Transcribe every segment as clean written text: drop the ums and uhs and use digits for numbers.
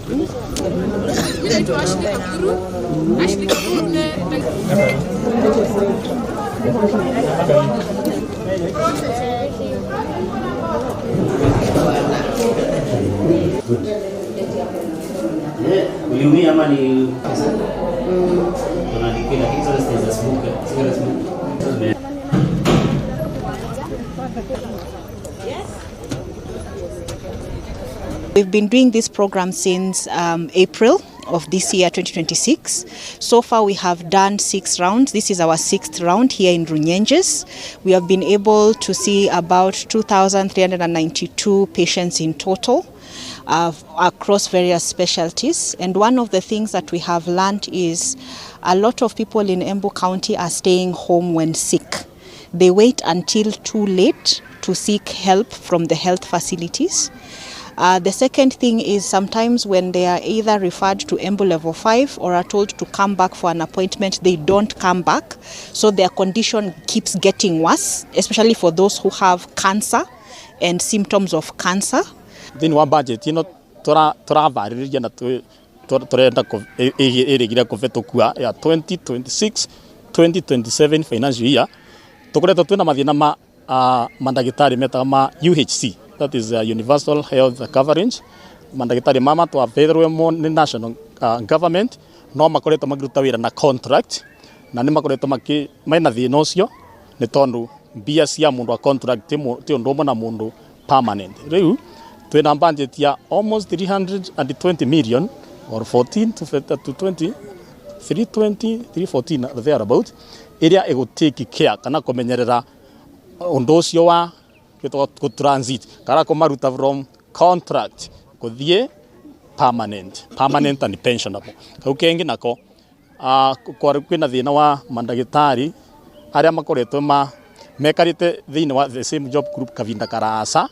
Mimi naitwa Ashley Kaburu. Ashley Kaburu ne Uliumia ama ni tunaandikia, lakini sasa zinaweza smoke, cigarette smoke. Sasa We've been doing this program since April of this year, 2026. So far, we have done six rounds. This is our sixth round here in Runyenjes. We have been able to see about 2,392 patients in total across various specialties. And one of the things that we have learned is a lot of people in Embu County are staying home when sick. They wait until too late to seek help from the health facilities. The second thing is sometimes when they are either referred to Embu level 5 or are told to come back for an appointment, they don't come back. So their condition keeps getting worse, especially for those who have cancer and symptoms of cancer. Thĩinĩ wa budget ĩno tũrabarĩrĩria na tũrenda ĩrĩgire kũhetũkua ya 2026 2027 financial year, tũkoretwo twĩna mathĩna ma mandagĩtarĩ metaga ma UHC, that is Universal Health Coverage. Mandagĩtarĩ mama twabethirwe mo nĩ national government, no makoretwo makĩruta wĩra na contract na nĩ makoretwo makĩ mena thĩna ũcio, nĩ tondũ mbia cia mũndũ wa contract ti ũndũ ũmwe na mũndũ permanent. Rĩu twĩna budget ya almost 320 million or 14 to 20, 320, 314 thereabout, ĩrĩa ĩgũ take care kana kũmenyerera ũndũ ũcio wa gũ transit kana kũmaruta from contract gũthiĩ permanent and pensionable. Kau kengĩ nako kwĩna thĩna wa mandagĩtarĩ arĩa makoretwo ma mekarĩte thĩinĩ wa the same job group kavinda karasa.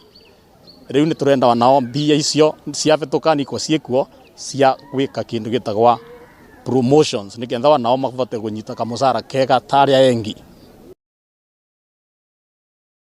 Rĩu nĩ tũrenda nao mbia icio ciabĩtũka niko ciĩkuo cia gwĩka kĩndũ gĩtagwa promotions, nĩgetha nao mabote kũnyita kamũcara kega ta arĩa engi.